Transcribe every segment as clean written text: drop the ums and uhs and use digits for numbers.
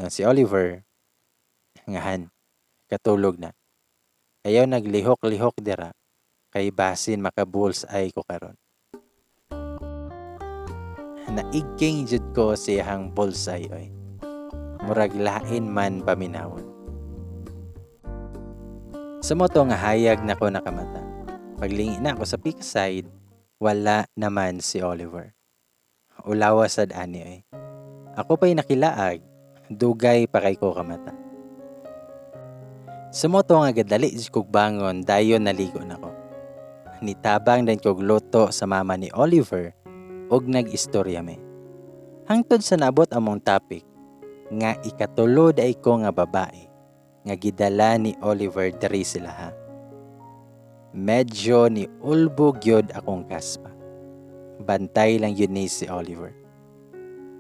Ingon si Oliver, nga Han, katulog na. Ayaw naglihok-lihok dira, kay basin maka-bullseye ko karon. Naigking jud ko siyang bullseye oy. Murag lain man paminawon. Sa moto nga hayag na ko nakamata. Paglingi na ako sa peak side, wala naman si Oliver. Ulawa sad ani oy. Ako pa'y nakilaag, dugay pa kay ko kamata. Sa moto nga gadali jud kog bangon, dayon naligo na ko. Nitabang din kog luto sa mama ni Oliver og nag-istorya mi. Hangtod sa naabot among topic nga ikatulo ay ko nga babae nga gidala ni Oliver diri sila ha. Medyo ni ulbog gyud akong kaspa. Bantay lang yun ni si Oliver.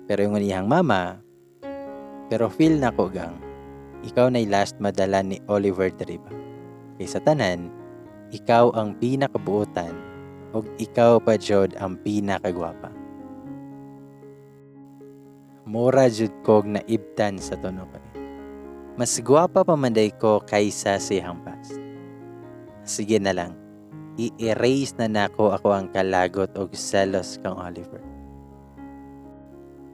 Pero yung iyang mama, pero feel na ko gang, ikaw na'y last madala ni Oliver diri ba? Kaysa tanan, ikaw ang pinakabuotan ug ikaw pa jud ang pinakagwapa. Mura jud kog naibtan sa tunog ko. Mas gwapa pa man day ko kaysa siyang past. Sige na lang, i-erase na nako ako ang kalagot og selos kang Oliver.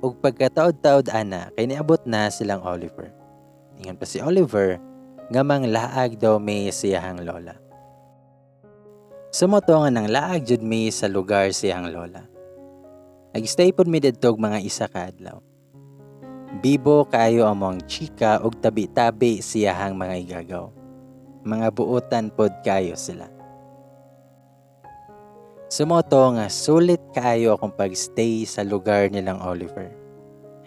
Ug pagkataod-taod ana, kay niabot na silang Oliver. Ingon pa si Oliver nga manglaag daw mi siyahang lola. Sumoto nga nang laag jud mi sa lugar siyang lola. Nag-stay pod mi didto og mga isa ka adlaw. Bibo kaayo among chika og tabi-tabi siyahang mga igagaw. Mga buotan pod kaayo sila. Sumoto nga sulit kaayo akong pag-stay sa lugar nilang Oliver.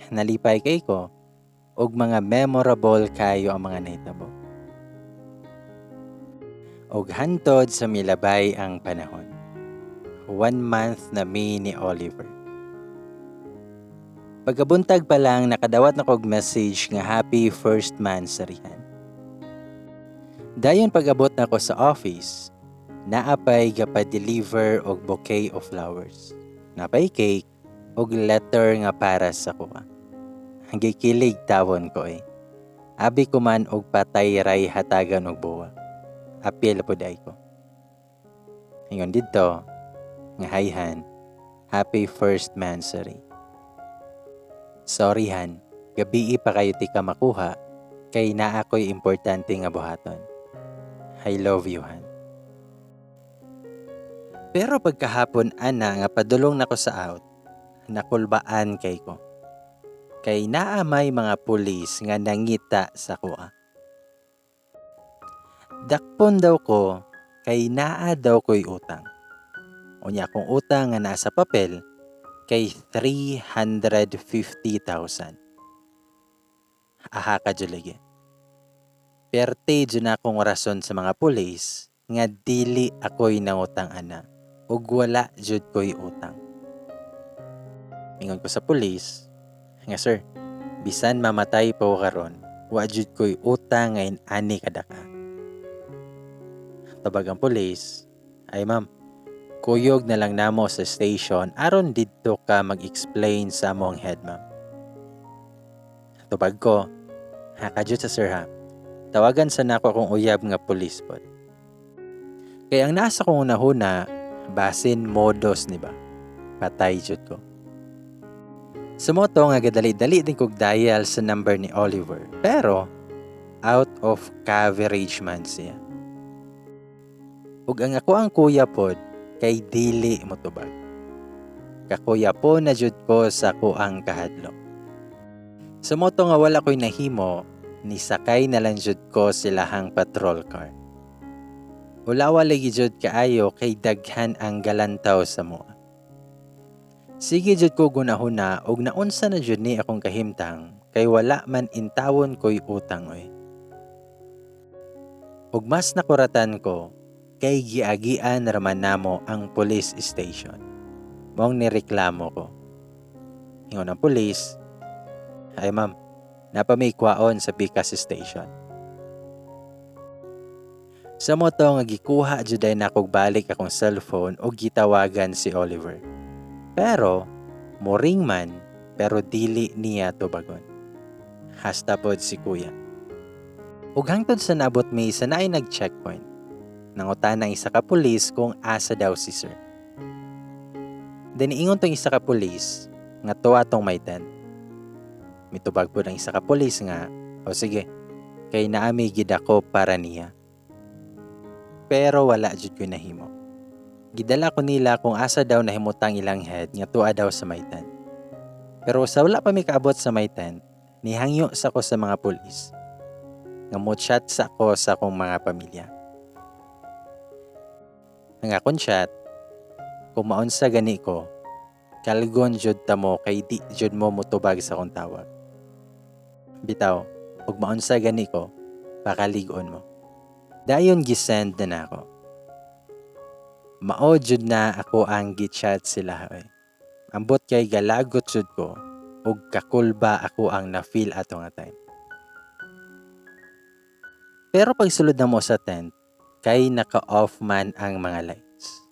Nalipay kay ko og mga memorable kaayo ang mga nahitabo. Og hantod sa milabay ang panahon. 1 month na mi ni Oliver. Pagkabuntag pa lang, nakadawat na kog message nga happy first monthsary, Han. Dayon pag-abot na ko sa office, naapay gapa-deliver og bouquet of flowers. Napay cake og letter nga para sa kuha. Gikilig tawon ko eh. Abi ko man og patay ray hatagan og buwa. Apil pud ay ko. Ingon didto nga, "Hi Han, happy first monthsary. Sorry Han, gabii pa kayo tika makuha kay naa ko'y importante nga buhaton. I love you, Han." Pero pagkahapon ana nga padulong nako sa out, nakulbaan kay ko. Kay naa may mga pulis nga nangita sa kuha. Dakpon daw ko kay naa daw ko'y utang. Unya akong utang nga nasa papel kay 350,000. Aha ka jud lagi. Perte jud na akong rason sa mga pulis nga dili ako'y nangutang ana ug wala jud ko'y utang. Ingon ko sa pulis nga, "Sir, bisan mamatay pa ko karon, wa jud ko'y utang nga ani kadaka." Tubag ang pulis, "Ay ma'am, kuyog na lang namo sa station aron didto ka mag-explain sa among head, ma'am." Tubag ko, "Ha, kadyot sa sir ha. Tawagan sa nako akong uyab nga pulis pod." Kay ang nasa kong unahuna, basin modos ni ba. Patay jud ko. Sumoto nga gadali-dali din kog dial sa number ni Oliver. Pero out of coverage man siya. Ug ang ako ang kuya pod kay dili motubag. Kakuya po na jud ko sa kuang kahadlok. Sumoto nga wala ko'y nahimo, nisakay na lang jud ko silahang patrol car. Ulawa lagi jud kaayo kay daghan ang galantaw sa moa. Sige jud ko gunahuna og naunsa na jud ni akong kahimtang kay wala man intawon ko'y utang oy. Ug mas nakuratan ko kay giagian raman namo ang police station. Maong nireklamo ko. Ingon ang pulis, "Ay ma'am, napa may kwaon sa Pikas Station." Sa moto nga gikuha juday nakog balik akong cellphone ug gitawagan si Oliver. Pero moring man pero dili niya tubagon. Hasta pod si kuya. Ug hangtod sa naabot mi sa naay nag-checkpoint. Nangutana ang isa ka pulis kung asa daw si sir. Then ingon tong isa ka pulis nga tuwa tong may tent. Mitubag pod ang isa ka pulis nga, "O sige, kay naami gid ako para niya." Pero wala jud ko nahimo. Gidala ko nila kung asa daw nahimutang ilang head nga tuwa daw sa may tent. Pero sa wala pa mi kaabot sa may tent, nihangyo sa ko sa mga pulis nga mo-chat sa ko sa akong mga pamilya. Ang akong chat, "Kung maunsa gani ko, kalgon jud ta mo kay di jud mo mutubag sa akong tawag. Bitaw, ug maunsa gani ko, pakalig-on mo." Dayon gisend na nako. Mao jud na ako ang gi-chat sila oy. Ambot kay galagot jud ko ug kakulba ako ang na-feel ato nga time. Pero pagsulod na mo sa tent, kay naka-off man ang mga lights.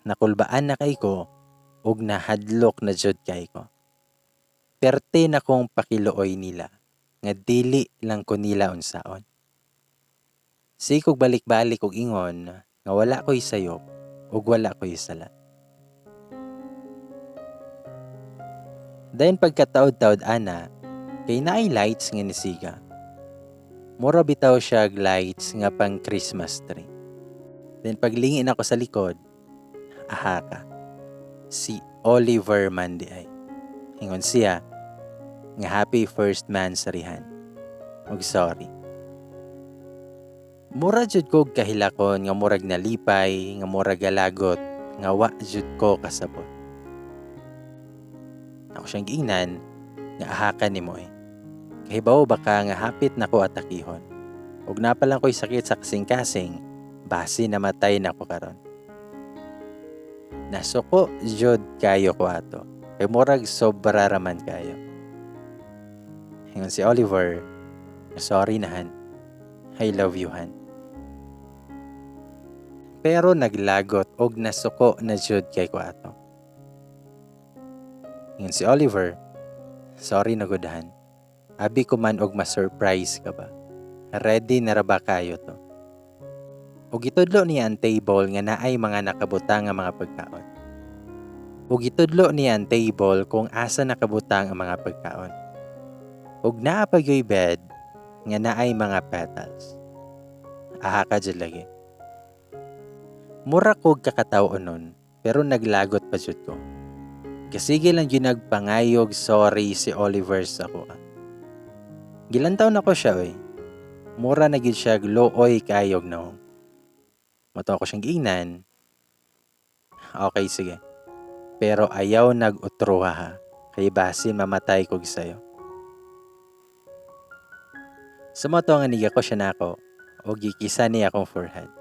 Nakulbaan na kay ko ug nahadlok na jud kay ko. Perte na kong pakiluoy nila nga dili lang ko nila unsaon. Sige kog balik-balik og ingon nga wala ko'y sayop ug wala ko'y sala. Dayon pagkataod-taod ana, kay naay lights nga nisiga. Mura bitaw siya og lights nga pang Christmas tree. Then paglingin ako sa likod, aha ka. Si Oliver man di ay. Ingon siya nga happy first man sa rihan. Og sorry. Mura jud kog kahilakon nga murag nalipay, nga murag galagot, nga wa jud ko kasabot. Ako siyang giingnan nga aha ka nimo eh. Kahibaw ba ka nga hapit na ko atakihon? Ug napalang ko'y sakit sa kasing-kasing, basi namatay na ko karon. Nasuko jud kayo ko ato. Kay murag sobra raman kayo. Ingon si Oliver, "Sorry na han. I love you han." Pero naglagot og nasuko na jud kay ko ato. Ingon si Oliver, "Sorry na gud han. Abi ko man og ma-surprise ka ba? Ready na ra ba kayo to?" Ug gitudlo niya ang table nga naay mga nakabutang nga mga pagkaon. Ug gitudlo niya ang table kung asa nakabutang ang mga pagkaon. Ug naa pa gyoy bed nga naay mga petals. Aha ka jud lagi. Mura kog kakataw-on nun, pero naglagot pa jud ko. Kasige lang jud nagpangayog sorry si Oliver sa ako. Gilantaw na ko siya oy. Mura na gyud siya luoy kayog no. Mao to ako siyang giingnan. "Okay, sige. Pero ayaw nag-utruha ha. Kay basin mamatay kog sayo." Sa mao to nga niga ko siya nako o gikisa niya akong forehead.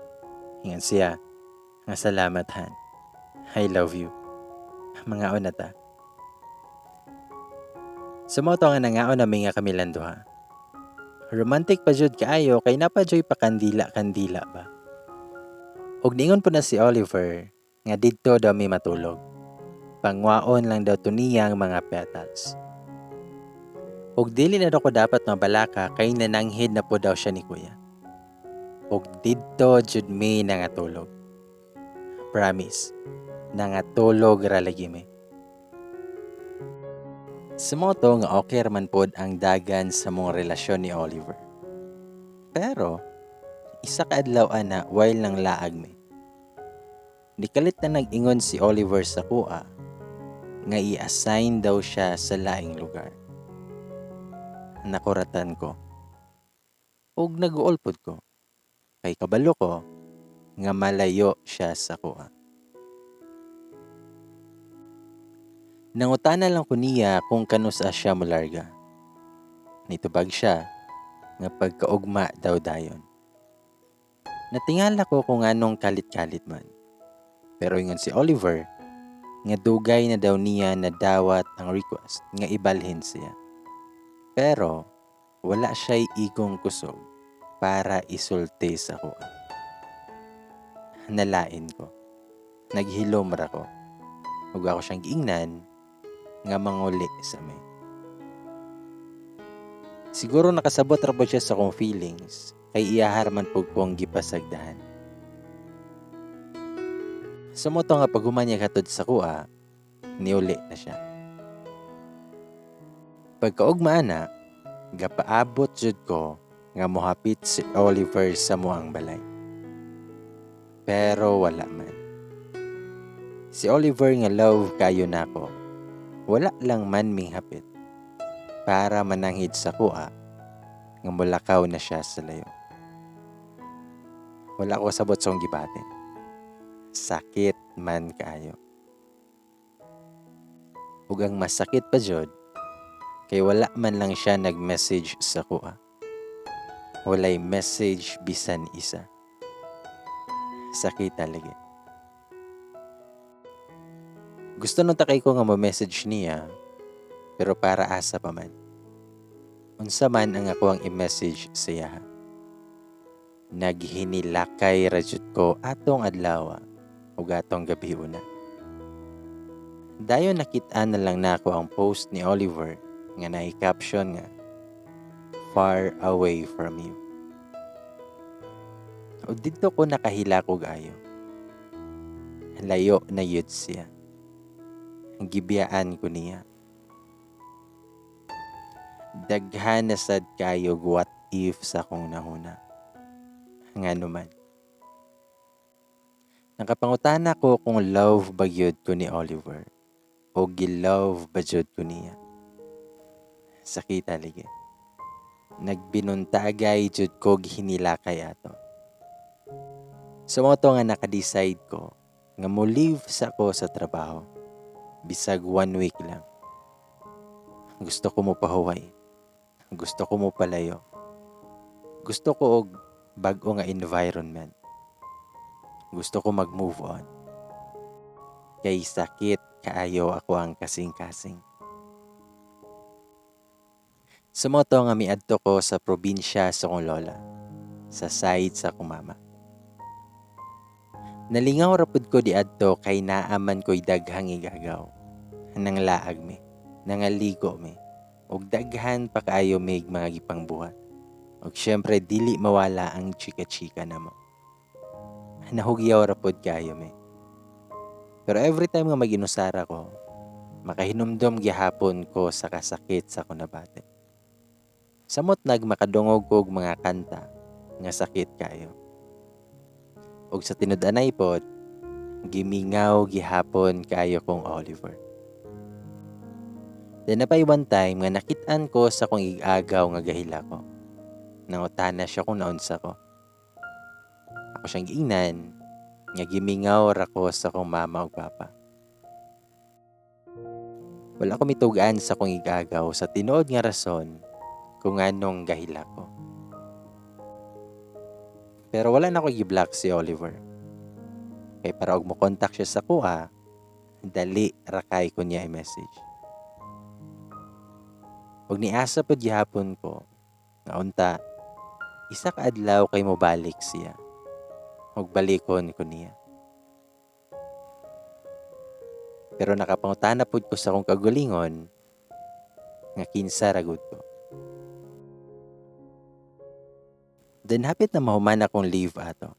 Ingon siya nga salamat han. I love you. Mangaon na ta. Sa mao to nga nangaon na mi nga kami lang duha. Romantic pa jud kaayo kay napadyoy pa kandila-kandila ba. Og ningon po na si Oliver nga didto daw mi matulog. Pangwaon lang daw to niya ang mga petals. Og dili na daw ko dapat mabalaka kay nananghid na po daw siya ni kuya. Og didto jud mi nangatulog. Promise, nangatulog ra lagi mi. Sa mao to nga okay ra man pod ang dagan sa mong relasyon ni Oliver. Pero, isa ka adlaw ana while nang laag mi. Nikalit na nag-ingon si Oliver sa kuha nga i-assign daw siya sa laing lugar. Nakuratan ko. Ug nag-uol pod ko. Kay kabalo ko nga malayo siya sa kuha. Nangutana lang ko niya kung kanusa siya molarga. Nitubag siya nga pagkaugma daw dayon. Natingala ko kung anong kalit-kalit man. Pero ingon si Oliver nga dugay na daw niya nadawat ang request nga ibalhin siya. Pero wala siya'y igong kusog para isulti sa kuha. Nalain ko. Naghilom ra ko. Ug ako siyang giingnan nga manguli sa may. Siguro nakasabot ra pod siya sa akong feelings kay iyahar man pud kong gipasagdahan. Sa mao to nga paghuman niya hatod sa kuha, niuli na siya. Pagkaugma ana, gapaabot jud ko nga mohapit si Oliver sa muang balay. Pero wala man. Si Oliver nga love kayo nako, wala lang man minghapit para mananghid sa kuha nga mulakaw na siya sa layo. Wala ko sabot sa akong gibati. Sakit man kaayo. Ug ang masakit pa jud, kay wala man lang siya nag-message sa kuha. Walay message bisan isa. Sakit talaga. Gusto nung takay ko nga mo-message niya, pero para asa pa man. Unsa man ang ako ang i-message sa iya. Naghinilakay ra jud ko atong adlaw ug atong gabi una. Dayon nakit-an na lang nako ang post ni Oliver nga naay caption nga "Far away from you." O didto ko nakahilak og ayo. Layo na yun siya. Gibiyaan ko niya. Daghan na sad kayo what if sa akong nahuna. Ngano man. Nakapangutana ko kung love ba gyud ko ni Oliver o gi-love ba jud ko niya. Sakita lagi. Nagbinuntagay jud ko hinilakay ato. So mao to nga naka-decide ko nga mo leave sa ko sa trabaho. Bisag 1 week lang. Gusto ko mo pahuway. Gusto ko mo palayo. Gusto ko og bag-o nga environment. Gusto ko mag-move on. Kay sakit kaayo ako ang kasing-kasing. Sa mao to nga miadto ko sa probinsya sa akong lola, sa side sa akong mama. Nalingaw ra pud ko diadto kay naaman ko'y daghang igagaw. Nanglaag mi, nangaligo mi, ug daghan pa kaayo mig mga gipangbuhat. Ug syempre dili mawala ang chika-chika namo. Nahugyaw ra pud kaayo mi. Pero every time nga mag-inusara ko, makahinumdom gihapon ko sa kasakit sa akong nabati. Samot nagmakadungog og mga kanta nga sakit kayo. Og sa tinud-anay pod, gimingaw gihapon kayo kong Oliver. Then napay one time nga nakit-an ko sa akong igagaw nga gahila ko. Nangutana siya kung naunsa ko. Ako siyang giingnan nga gimingaw ra ko sa akong mama ug papa. Wala ko mitugaan sa akong igagaw sa tinuod nga rason kung anong gahila ko. Pero wala na ko gi-block si Oliver. Kay para og mo-contact siya sa kuha, dali ra kay ko niya i-message. Og niasa pud gihapon ko nga unta isa ka adlaw kay mobalik siya. Og balikon ko niya. Pero nakapangutana pud ko sa akong kaugalingon nga kinsa ra gud ko. Then hapit na mahuman akong leave ato.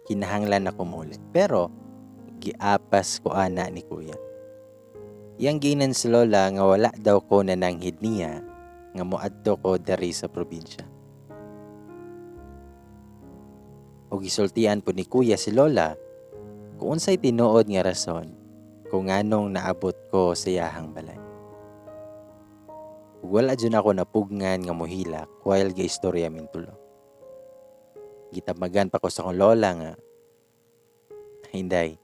Kinahanglan ako muli. Pero giapas ko ana ni kuya. Iyang ginan si Lola nga wala daw ko nananghid niya nga moadto ko diri sa probinsya. O gisultian po ni kuya si Lola kung unsay tinuod nga rason kung nganong naabot ko sa iyahang balay. Ug wala jud ako napugngan nga mohilak while gaistorya min tulo. Gitamagan pa ko sa akong lola nga, Hinday,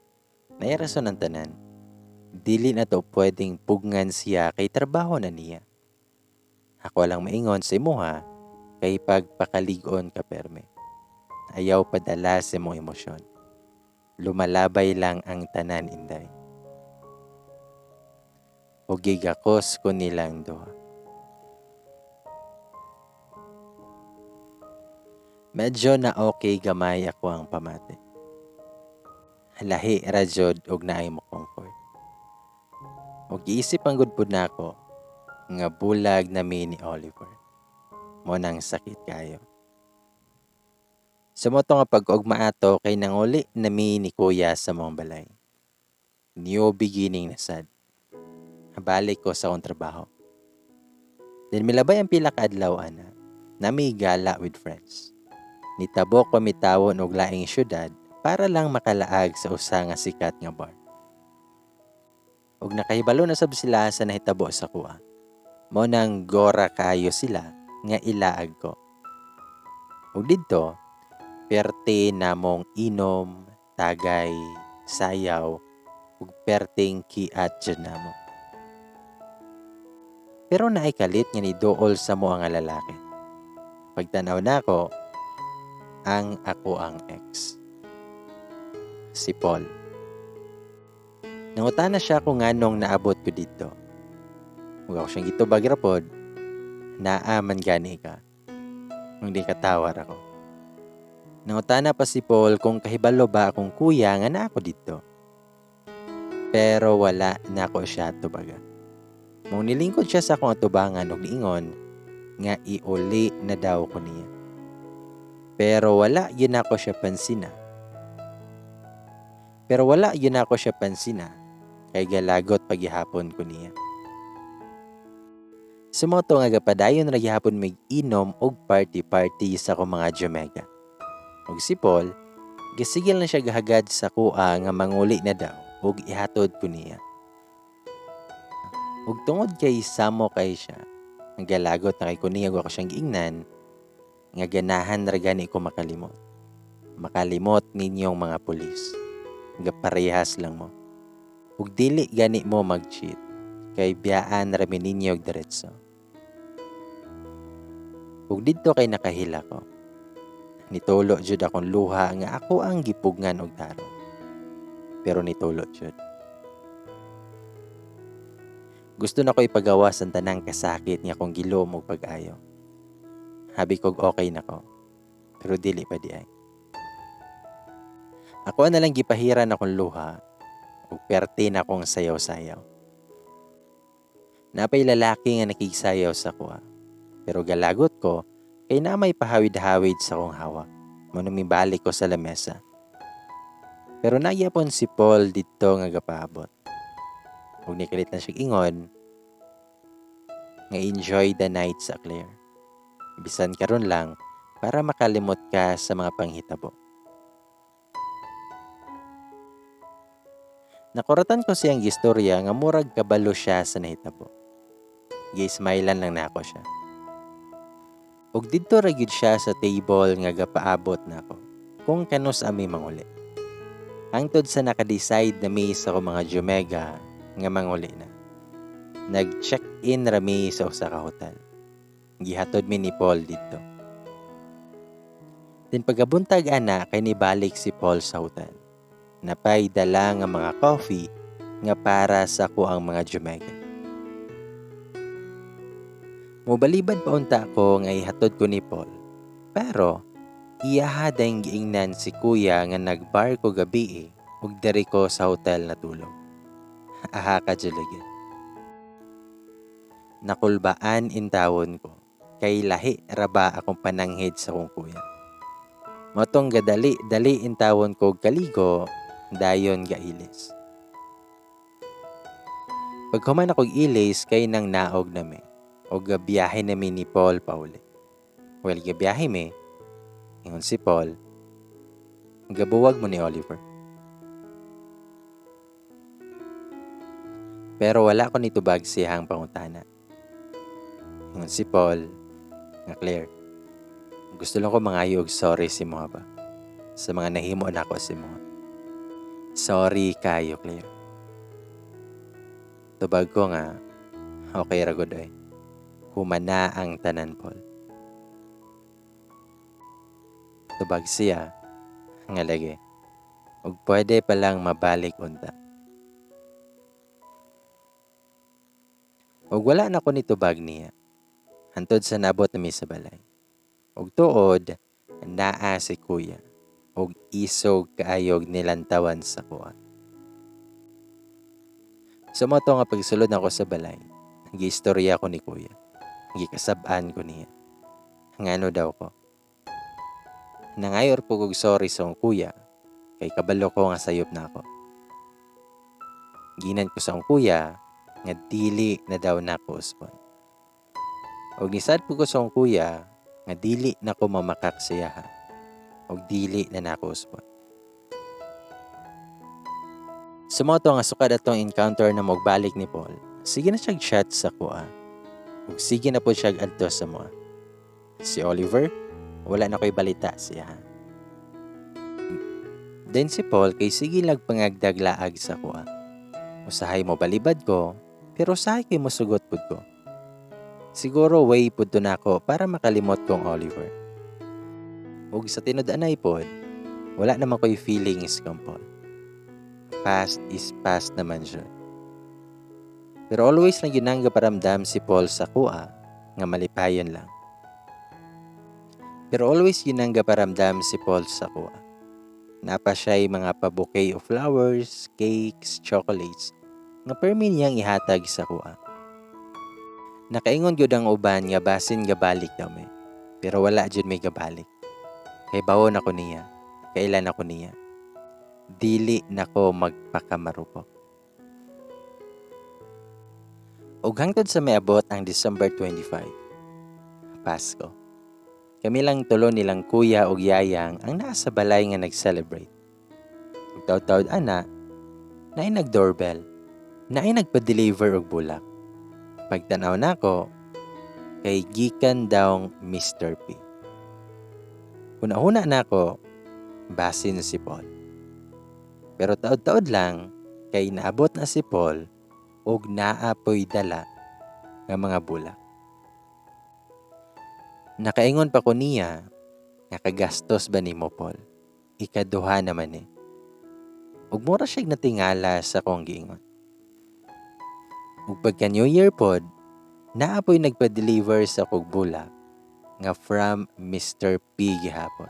naay rason ang tanan. Dili na to pwedeng pugngan siya kay trabaho na niya. Ako lang maingon sa imuha kay pagpakalig-on ka perme. Ayaw padala sa imong emosyon. Lumalabay lang ang tanan, Inday. O gigakos ko nilang duha. Medyo na okay gamay ako ang pamati. Lahi ra jud og naay mo comfort. Og giisip ang good pud nako nga bulag na mi ni Oliver. Mo nang sakit kayo. Sa mao to nga pag-ugma ato kay nanguli nami ni kuya sa among balay. New beginning na sad. Balik ko sa akong trabaho. Then milabay ang pila ka adlaw ana. Nami gala with friends. Nitabok ko mitawon og laing syudad para lang makalaag sa usa nga sikat nga bar. Ug nakahibalo na sab sila sa nahitabo sa kuha. Mao nang gora kaayo sila nga ilaag ko. Ug didto, perte namong inom, tagay, sayaw, ug perting kiat jud namo. Pero naay kalit nga niduol sa mo nga lalaki. Pagtanaw nako, ang ako ang ex. Si Paul. Nangutana siya kung nganong naabot ko dito. Ug ako siyang gitubag ra pod, naa man gani ka. Hindi katawar ako. Nangutana pa si Paul kung kahibalo ba akong kuya nga naa ko dito. Pero wala na ko siya tubaga. Mao nilingkod siya sa akong atubangan og niingon nga iuli na daw ko niya. Pero wala yun ako siya pansina. Pero wala yun ako siya pansina kay galagot paghihapon ko niya. Sumoto nga gapadayon ra gihapon mig inom og party-party sa akong mga Jamaica. Og si Paul, gisigil na siya gahagad sa kuha nga manguli na daw og ihatod ko niya. Ug tungod kay samo kay siya, ang galagot na kay ko niya ako siyang giingnan, nga ganahan ra gani ko makalimot. Makalimot ninyong mga pulis. Gaparehas lang mo. Ug dili gani mo mag-cheat, kay biyaan ra mi ninyo og diretso. Ug didto kay nakahila ko. Nitulo jud akong luha nga ako ang gipugngan og tarong. Pero nitulo jud. Gusto na ko ipagawas ang tanang kasakit nga akong gilom og pag-ayo. Habi kog okay na ko, pero dili pa di ay. Ako na lang gipahiran akong luha ug perte na akong sayaw-sayaw. Napay lalaki nga nakigsayaw sa kuha. Pero galagot ko kay na may pahawid-hawid sa akong hawak. Mao mibalik ko sa lamesa. Pero nagyapon si Paul didto nga gapaabot. Ug nikalit na siya ingon nga enjoy the night sa Claire. Bisan karon lang para makalimot ka sa mga panghitabo. Nakuratan ko siyang gistorya nga murag kabalo siya sa nahitabo. Gi-smilean lang nako siya. Ug didto ra gyud siya sa table nga gapaabot nako kung kanus ami manguli. Hangtod sa naka-decide na mi sa akong mga Jomega nga manguli na. Nag-check-in ra mi sa usa ka hotel. Gihatod mi ni Paul didto. Then pagabuntag ana kay nibalik si Paul sa hotel. Napay dala nga mga coffee nga para sa ako ang mga Jomega. Mobalibad pa unta ko nga ihatod ko ni Paul. Pero iyaha dayong giingnan si kuya nga nagbar ko gabi ug diri ko sa hotel natulog. Aha ka juligid. Nakulbaan intawon ko kay lahi ra ba akong pananghid sa akong kuya. Motong gadali dali intawon ko kaligo dayon gailis. Paghuman akog ilis kay nang naog nami o gabiyahe nami ni Paul pauli. Well, gabiyahe mi, ingon si Paul, gabuwag mo ni Oliver. Pero wala ko nitubag siyang pangutana. Ingon si Paul, nga Claire, gusto lang ko mangayo og sorry si mo ba sa mga nahimo nako si mo. Sorry kayo, Claire. Tubag ko nga, okay ra gud oy. Humana ang tanan, Paul. Tubag siya, nga lagi. Ug pwede palang mabalik unta. Ug wala na ko nitubag niya. Hantod sa nabot nami sa balay. Ug tuod, naa si kuya. Ug isog kaayog nilantawan sa kuha. Sa mo to nga pagsulod nako sa balay, giistorya ko ni kuya. Gikasab-an ko niya. Ngano daw ko. Nangayo po kog sorry sa akong kuya kay kabalo ko nga sayop na ako. Ginan ko sa akong kuya nga dili na daw nako usbon. Og nisad po ko sa akong kuya nga dili na ko mamakak siya og dili na nako usbon. Sumoto nga sukad atong encounter na mogbalik ni Paul, sige na siya chat sa kuha. Ug sige na po siya adto sa moa. Si Oliver, wala na ko'y balita siya. Then si Paul kay sige lag pangagdaglaag sa kuha. Usahay mo balibad ko, pero usahay kay mosugot pud ko. Siguro way pud to nako para makalimot kong Oliver. Ug sa tinud-anay pod, wala naman ko'y feelings kang Paul. Past is past naman siya. Pero always na gyud nang gaparamdam si Paul sa kuha nga malipayon lang. Pero always yun ang gaparamdam si Paul sa kuha. Napa siya'y mga pa-bouquet of flowers, cakes, chocolates nga permi niyang ihatag sa kuha. Nakaingon gyud ang uban nga basin gabalik daw mi. Pero wala jud may gabalik. Kay bawon ako niya, kailan ako niya. Dili nako magpakamarupok. Ug hangtod sa miabot ang December 25, Pasko. Kami lang tulo nilang kuya ug yayang ang naa sa balay nga nag-celebrate. Ug taud-taud ana, naay nag-doorbell, naay nagpa-deliver og bulak. Pagtan-aw nako, kay gikan daw Mr. P. Una-una nako, basin si Paul. Pero taod-taod lang, kay naabot na si Paul og naa po'y dala nga mga bulak. Nakaingon pa ko niya, nga kagastos ba nimo, Paul? Ikaduha naman eh. Ug mura siya'g natingala sa akong giingon. Ug pagka New Year pod, naa po'y nagpa-deliver sa akong bulak nga from Mr. P gihapon.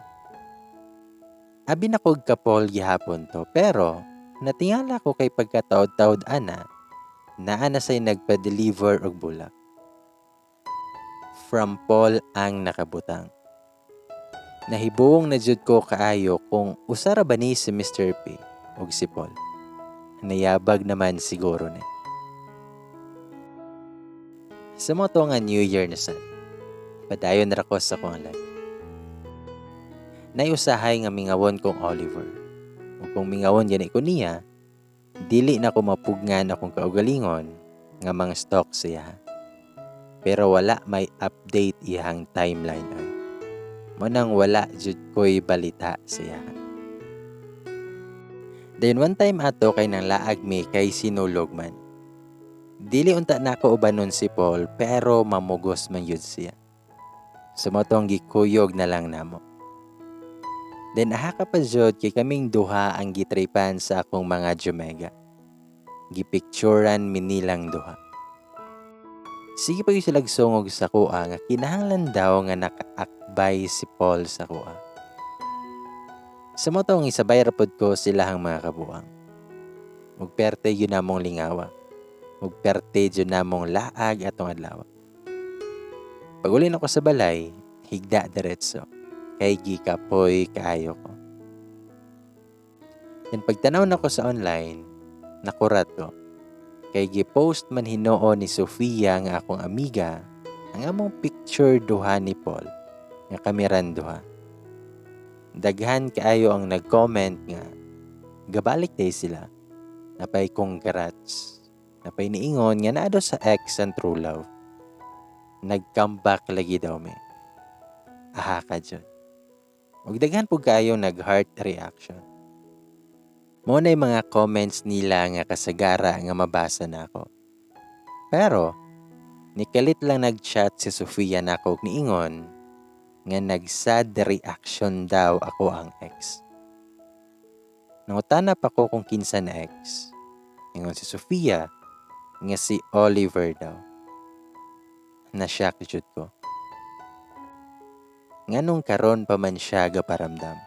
Abi na kog ka Paul gihapon to, pero natingala ko kay pagkataod-taod ana, naa na say nagpa-deliver og bulak. From Paul ang nakabutang. Nahibuong na jud ko kaayo kung usa ra ba ni si Mr. P og si Paul. Nayabag naman siguro ni. Sa mo to nga New Year na sad, padayon ra ko sa akong life. Naiusahay nga mingawon kong Oliver. Ug kung mingawon gani ko niya, dili na ko mapugnan akong kaugalingon nga mga stalk siya. Pero wala may update iyang timeline ay. Munang wala jud ko'y balita siya. Then one time ato kay nang laag mi kay sinulog man. Dili unta nako ubanon si Paul pero mamugos man yun siya. Sumotong gikuyog na lang namo. Then aha ka pa jud kay kaming duha ang gitripan sa akong mga Jomega. Gipicturan mi nilang duha. Sige pa gyud sila sungog sa kuha nga kinahanglan daw nga nakaakbay si Paul sa kuha. Sa mo tong isabay ra pod ko sila ang mga kabuang. Mugperte gyud namong lingawa. Mugperte gyud namong laag atong adlaw. Pag-uli nako sa balay, higda diretso. Kay gikapoy kaayo ko. Then pagtanaw nako sa online, nakurat ko. Kay gipost man hinoo ni Sofia nga akong amiga ang among picture duha ni Paul nga kamiran duha. Daghan kaayo ang nag-comment nga gabalik day sila. Napay congrats. Napay niingon nga naa daw sa ex ang true love. Nag-comeback lagi daw mi. Aha ka dyan. Ug daghan pud kaayo nag-heart reaction. Mao na'y mga comments nila nga kasagara nga mabasa nako. Pero nikalit lang nag-chat si Sofia nako og niingon nga nag-sad reaction daw ako ang ex. Nangutana pa ko kung kinsa na ex. Ingon si Sofia nga si Oliver daw. Na-shock jud ko. Nganong karon pa man siya gaparamdam.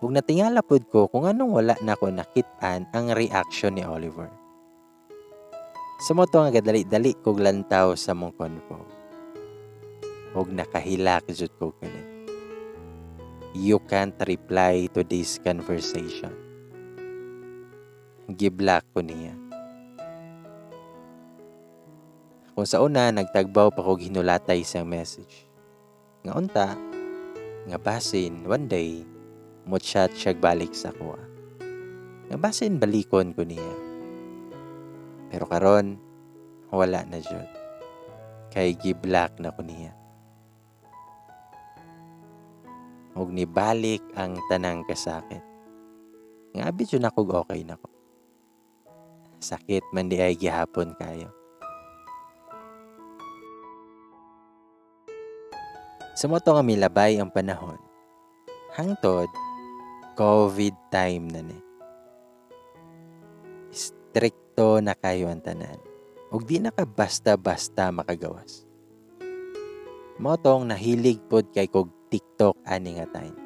Ug natingala pud ko kung anong wala nako nakit-an ang reaction ni Oliver. Sa mo to nga gadali-dali kog lantaw sa mong convo. Og nakahilak jud ko kalit. "You can't reply to this conversation." Giblock ko niya. Kung sa una, nagtagbaw pa ko ginulatay sa message. Nga unta, nga basin, one day, mo chat siya balik sa kuha. Nga basin balikon ko niya. Pero karon, wala na jud. Kay giblock na ko niya. Ug nibalik ang tanang kasakit. Nga abi jud nako okay nako. Sakit man di ay gihapon kayo. Sa mo to nga milabay ang panahon. Hangtod, COVID time na ni. Strikto na kayo ang tanan. Ug di na ka basta-basta makagawas. Mao tong nahilig pod kay kog TikTok ani nga time.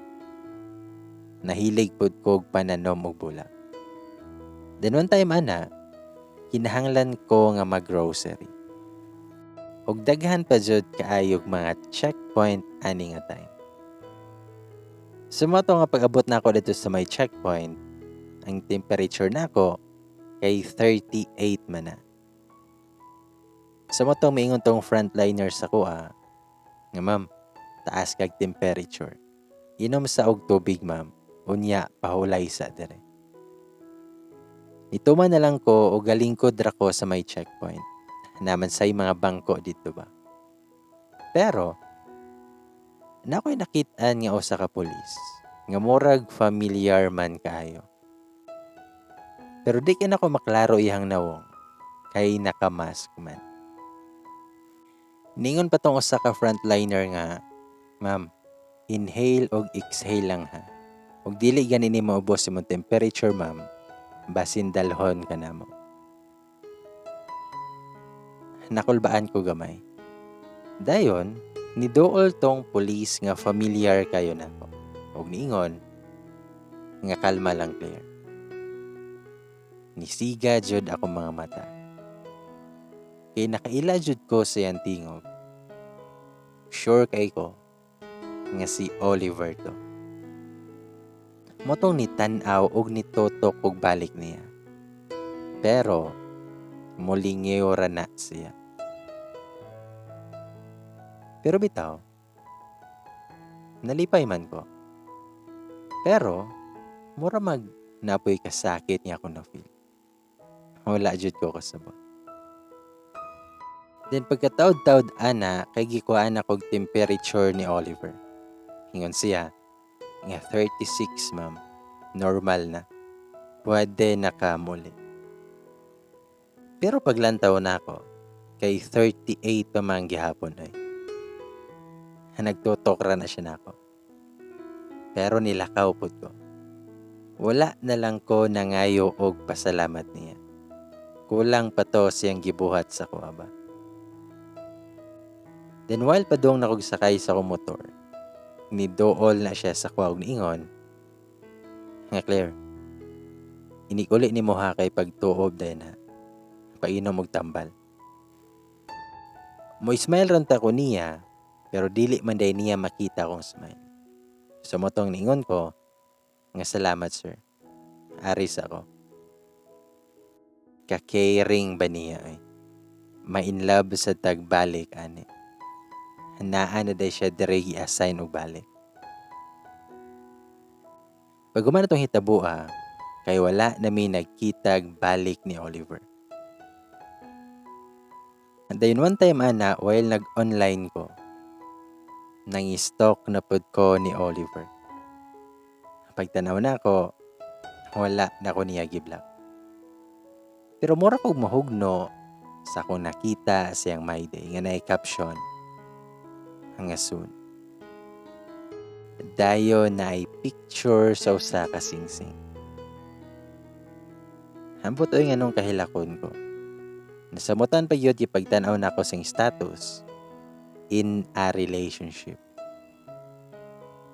Nahilig pod kog pananom og bulak. Then one time ana, kinahanglan ko nga mag-grocery. Og daghan pa jud kaayog mga checkpoint ani nga time. So mao to nga pag-abot nako didto sa may checkpoint, ang temperature nako kay 38 man na. Sa mo tong miingon tong frontliner sa kuha, nga ma'am, taas kag temperature. Inom sa og tubig ma'am, unya pahulay sa dire. Nituman na lang ko og galingkod ra ko sa may checkpoint. Naman say mga bangko dito ba. Pero, nakoy nakit-an nga usa ka pulis, nga murag familiar man kaayo. Pero di kay nako maklaro iyang nawong, kay nakamask man. Ningon pa tong usa ka frontliner nga, ma'am, inhale og exhale lang ha. Og dili gani ni maubos imong temperature ma'am, basin dalhon ka namo. Nakulbaan ko gamay. Dayon, niduol tong pulis nga familiar kayo nako. Og niingon, nga kalma lang Claire. Nisiga jud akong mga mata. Kay nakaila jud ko sa iyang tingog. Sure kay ko nga si Oliver to. Motong ni tan-aw og nitutok og balik niya. Pero mulingew ra na siya. Pero bitaw, nalipay man ko. Pero mura mag napoy kasakit niya ako na feel. Wala jud ko kasabot. Then pagkataod-taod ana, kay gikuhaan ako og temperature ni Oliver. Ingon siya, nga 36 ma'am, normal na. Pwede na ka muli. Pero paglantaw na ako, kay 38 pa man gihapon ay. Nagtutok ra na siya nako. Pero nilakaw pud ko. Wala na lang ko nangayo og pasalamat niya. Kulang pa to siyang gibuhat sa kuha ba. Then while padung na kog sakay sa akong motor, nidool na siya sa kuha og niingon, nga Claire, inikuli ni mo ha kay pagtuob dayon ha. Painom og tambal. Mo smile ron ta ko niya, pero dili man day niya makita akong smile. So motong niingon ko, nga salamat sir. Aris ako. Ka-caring ba niya ay? Ma-in love sa tagbalik ani. Naa na day siya dire gi-assign og balik. Pag human na tong hitabua, kay wala na mi nagkitag balik ni Oliver. And then one time ana, while nag-online ko, nang-stalk na pod ko ni Oliver. Pagtanaw na ako, wala na ko niya giblock. Pero mura kog mahugno sa akong nakita siyang My Day nga naay caption nga soon. Dayon na ay picture sa usa ka singsing. Ambot oy nganong kahilakon ko. Nasamutan pa gyud gipagtan-aw nako sing status in a relationship.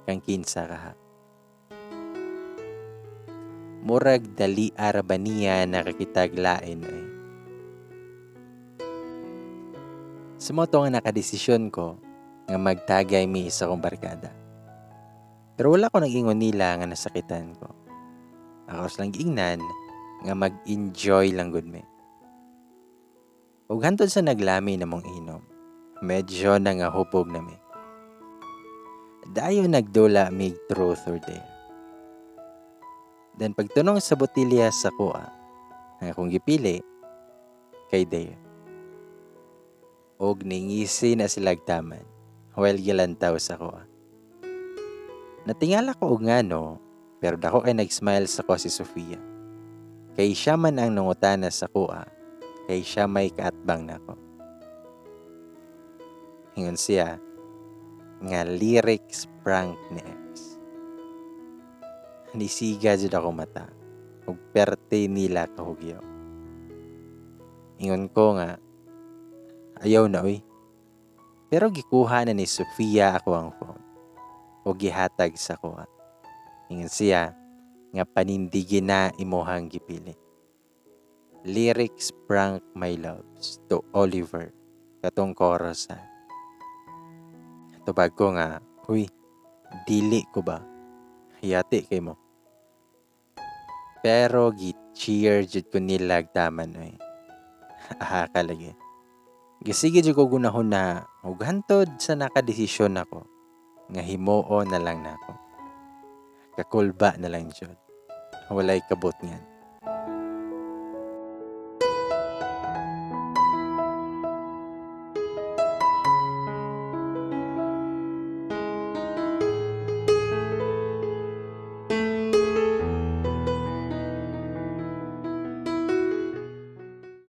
Kang kinsa ka ha. Murag dali ara ba niya nakakitag lain ay. Sa mo to nga nakadesisyon ko Nga magtagay mi sa akong barkada. Pero wala ko nag-ingon nila nga nasakitan ko. Ako silang giingnan nga mag-enjoy lang gud mi. Ug hantod sa naglami namong inom, medyo na nga hubog na mi. Dayon nagdula mig truth or dare. Then pagtunong sa botilya sa kuha, ang akong gipili kay dare. Og ningisi na sila taman while gilantaw sa kuha. Natingala ko og ngano, pero dako kay nag-smile sa ko si Sofia. Kay siya man ang nangutana sa kuha, kay siya may kaatbang nako. Ingon siya nga lyrics prank ni ex. Nisiga jud ako mata ug perte nila kahugyo. Ingon ko nga ayaw na, uy. Pero gikuha na ni Sofia ako ang phone ug gihatag sa kuha. Ingon siya nga panindigi na imuhang gipili. Lyrics prank, my loves, to Oliver, katong chorus ha. Tubag ko nga, "Huy, dili ko ba? Yati kay mo." Pero gi-cheer jud ko nila taman, oy. Aha ka lagi. Gisige jud ko gunahon na ug hantod sa nakadesisyon ako nga himuon na lang nako. Kakulba na lang jud. Walay kabutngan.